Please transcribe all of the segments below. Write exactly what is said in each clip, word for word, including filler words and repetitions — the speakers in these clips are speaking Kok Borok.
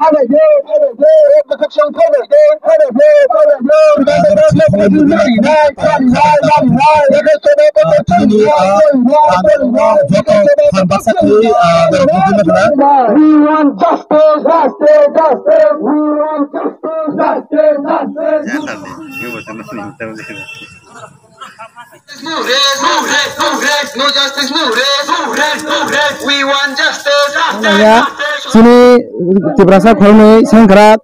We want justice, justice, justice. We want justice, justice, justice. No rest, no rest, no rest, no justice, no rest, no rest, no rest. We want justice, justice, justice. Chini Tiprasa khoroknwi sengkrak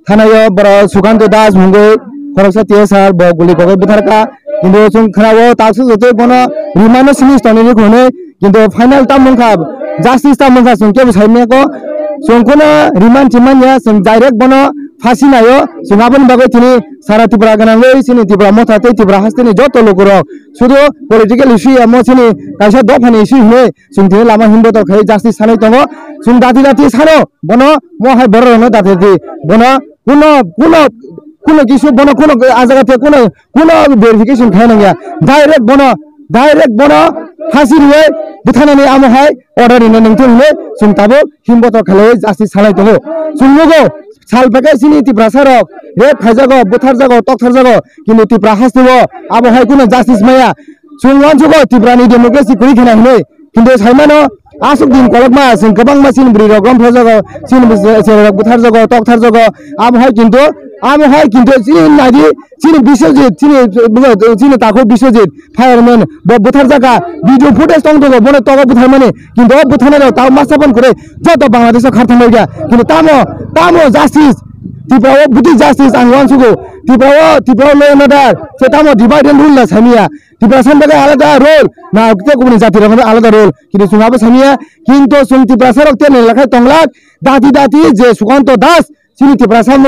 thanaio borok Sukanto Das mungwi khoroksa T S R bo guli kogwi butharkha. Kintu chwng khwnao taksu jotoi bono rimano sini tonini hwnwi, kintu final tamo wngkha, justice tamo wngkha, chwng kebo saimanyakho. Chwng kheno remand chimanya, chwng direct bono phasi naio. Chwng aboni bagwi chini sara Tripura gwnangwi chini Tripura motha tei Tripura hasteni joto lukurok sudu political issue ya mo chini kaisa dophani issue hwnwi chwng tini lama himbotor khai justice sanai tongo. Chwng dati dati sano bono mo hai borok rokno dati dati bono kuno, kuno, kuno kisu bono kuno a jaga the kuno, kuno verification khai nangya. Direct bono, direct bono phasi rwui buthanani amo hai order rina nangthung hwnwi chwng tabuk himbotor khalaiwi justice sanai tongo. Chwng nugo sal phaikhe chini Tiprasa rok rape khaijago, butharjago, toktharjago, kintu Tipra hasteo abo hai kuno justice maya. Chwng uansugo Tiprani democracy kwrwi khna hwnwi, kintu saimano aswk din kolokma chwng kwbangma chini bwrwi rok romphaijago, chini bwse-, chwrai rok butharjago, toktharjago, abo hai kintu, abo hai kintu chini naidi, chini Biswajit, chini, chini takhuk Biswajit, fireman, bo butharjakha, video footage tong tongo, bono togo butharmani, kintu o butharnai rok tamo masa phone kwrwi, joto Bangladesh o khar thangbai kha, kintu tamo, tamo justice, Tripura o bwtwi justice ang uansugo, Tripura o, Tripura o law and order, se tamo divide and rule na samiya, Tiprasa ni bagwi alada role, na tei kubuni jati rok alada role, kintu chwng abo samiya, kintu chwng Tiprasa rok tei nai lakhai tonglak, dati dati je Sukanto Das, chini Tiprasa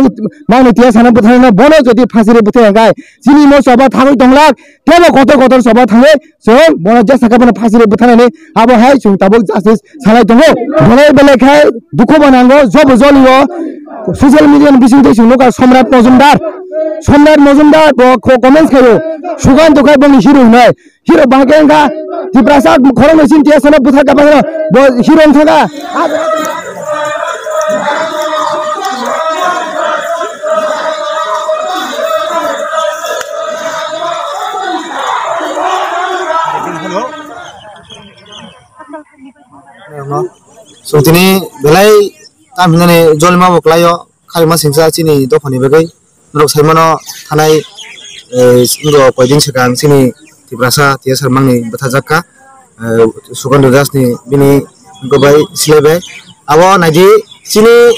mangni tiya sana bwtharna bono jodi phasiri bwthai hwnkhe, chini mo choba thangwi tonglak, tebo kotor kotor choba thangwi chwng bono jesa khe bono phasiri bwtharnani abo hai chwng tabuk justice salai tongo. Belai belai khe dukhu bo nango, jobo jolio social media ni bisingtwi chwng nukha Somrat Mojumdar. Somrat Mojumdar bo kho comments khaio. Sukanto khai bongni hero hwnwi. Hero bahai khe wngkha Tiprasa khoroknwi chini T S R no bwthar kha bahai bo hero wngkha. Chwng tini belai tam hinani jolima bo kwlaio, kharima singsa chini dophani bagwi. Norok saimano thanai, eh, wngkha koidin swkang chini Tiprasa T S R mangni bwthajak kha, eh, Sukanto Das ni bini wngkha bai silai bai. Abo naidi chini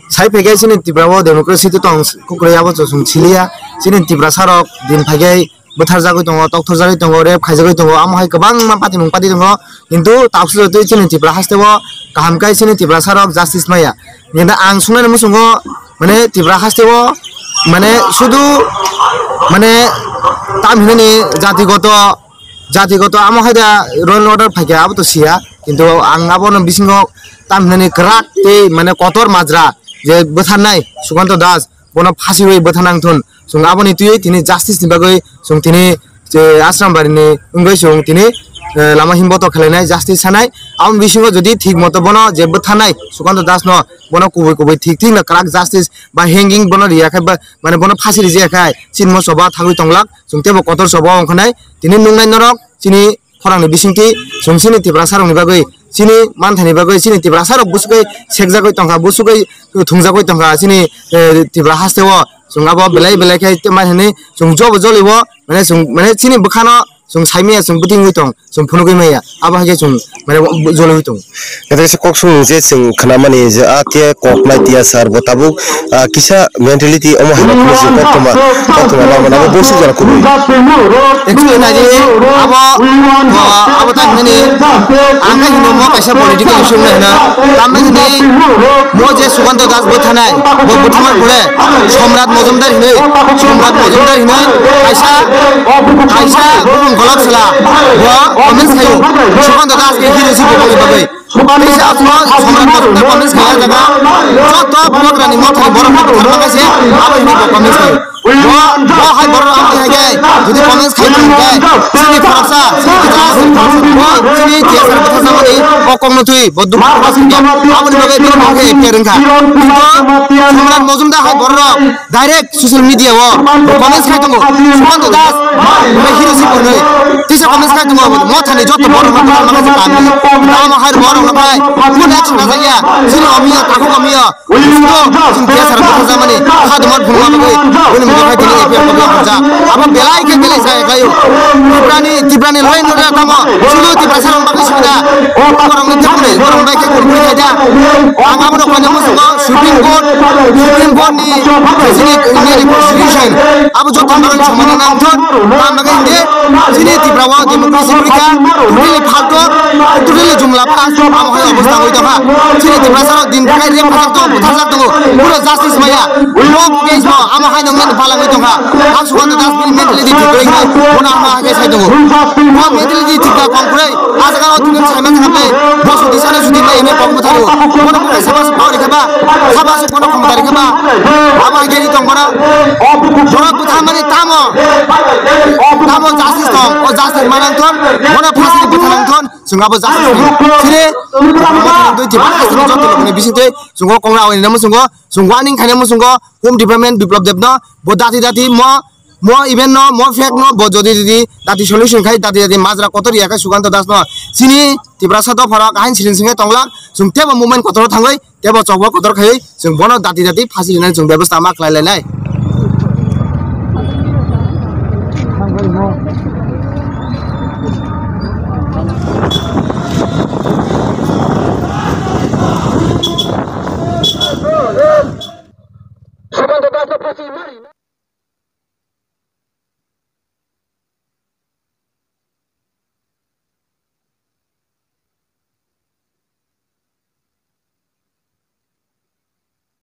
sai phaikhai chini Tripura o democracy tong kukrwi abo chwng siliya. Chini Tiprasa rok din phaikhai bwtharjagwi tongo, tokthorjagwi tongo, rape khaijagwi tongo, amo hai kwbangma patimung pati tongo. Kintu taksujo twi chini Tripura hasteo kaham khe chini Tiprasa rok justice maya. Kintu ang swngnani muchungo mane Tripura hasteo mane sudu mane tam hinani jatigoto, jatigoto amo hai da law and order phaikha abo to siya. Kintu ang abono bisingo tam hinani kwrak tei mane kotor majra je bwtharnai Sukanto Das bono phasiwi bwtharnang thun. Chwng aboni twiwi tini justice ni bagwi chwng tini, eh, Ashram Bari ni wngwi chwng tini, eh, lama himboto khlainai justice sanai. Aboni bisingo jodi thik moto bono je bwtharnai Sukanto Das no bono kubui kubui thik thik no kwrak justice ba hanging bono riya khai ba mane bono phasi rijaya khai chini mo choba thangwi tonglak chwng tebo kotor choba ongkhanai tini nungnai norok chini khorangni bisingtwi chwng chini Tiprasa rokni bagwi, chini manthani bagwi, chini Tiprasa rok bwswkwi sekjagwi tongkha, bwswkwi thungjagwi tongkha, chini, eh, Tripura hasteo chwng abo belai belai khe tei manthani chwng jobo jolibo, mane chwng, mane chini bwkhano chwng saimaya, chwng bwtwingwi tong, chwng phunugwi maya, abo hai khe chwng mane joliwi tong. Khe kaisa kok sung je chwng khnamani je a khe kok nai tiya sar bo tabuk, ah, kisa mentality omo hai rok phano je koktwma, koktwma lama nabo bo suk jora kubui. Actually nai di abo, ah, abo ta hinani ang khe hino mo kaisa political issue wngna hino. Tamni hini mo je Sukanto Das bwthanai, bo bwthama pore Somrat Mojumdar hinwi, Somrat Mojumdar hinwi kaisa, kaisa bumung golok sala bo comments khaio. Sukanto Das khe hero si bo boni bagwi. Teisa aswk Samrat Mojumdar comments khaijak jaga. Joto bubagrani mothani borok no butharma khaise, abo hinwi bo comments khaio. Bo, bo hai borok abo hai khe, jodi comments khai tong khe, chini khoroksa, chini khoroksa, bo chini T S R butharjakmani o kokno twi, bo dukhu khoroksa khe, aboni bagwi bini mung khe F I R wngkha. Samrat Mojumdar hai borok rok direct social media o comments khai tongo, Sukanto Das, omo hero si pwnwi. Teisa comments khai tongo, mothani joto borok no butharma khaise kami. Tamo hai borok no khai, kun action na jaya, chini omiyo, takhuk omiyo. Chwng T S R butharjakmani kha dwmani phunukma bagwi, bini mungwi khai tini F I R bagwi hamjak. Abo belai khe belai sa khlaio. Tiprani, Tiprani law and order tamo, sudu Tiprasa rok bagwi sibida. Borokni tepuni, borok bai khe kun kuri khaida. Ang abo rok khaina musungo Supreme Court, Supreme Court ni, chini Indian Constitution, abo joto borok samani nangthok, tamo khe hindi, chini Tipra o democracy purikha, totally phalto, totally jumla pa, amo hai obostha oi tongkha. Chini Tiprasa rok din thai rep khajak tongo, butharjak tongo, puro justice maya, no case no, amo hai nongni palangwi tongkha. Ang Sukanto Das bini mentality thik kwrwi khe, bono amo hai khe sai tongo. Bo mentality thik kha, kom kwrwi, ah jaga o tini sai man thangkha, boso disana sudi mai ene kok butharu, bono bwkhai saba se power khe ba, saba se bono khomota rikha ba, abo hai khe ri tong bono. Borok bwtharmani tamo, tamo justice tong, o justice manang thon, bono phasini bwtharang thon, chwng abo justice tong. Chini, chini joto lokni bisingtwi, chwng o kongra awini namo chwng o, chwng warning khainamo chwng o, Home Department Biplab Deb no, bo dati dati mo, mo event no, mo fake no, bo jodi jodi dati solution khai, dati dati majra kotor ya khai Sukanto Das no, chini Tiprasa dopha rok ahain siring singhe tonglak, chwng tebo movement kotor thangwi, tebo chokbo kotor khaiwi chwng bono dati dati phasi rinani chwng bebostha ma khlai lainai.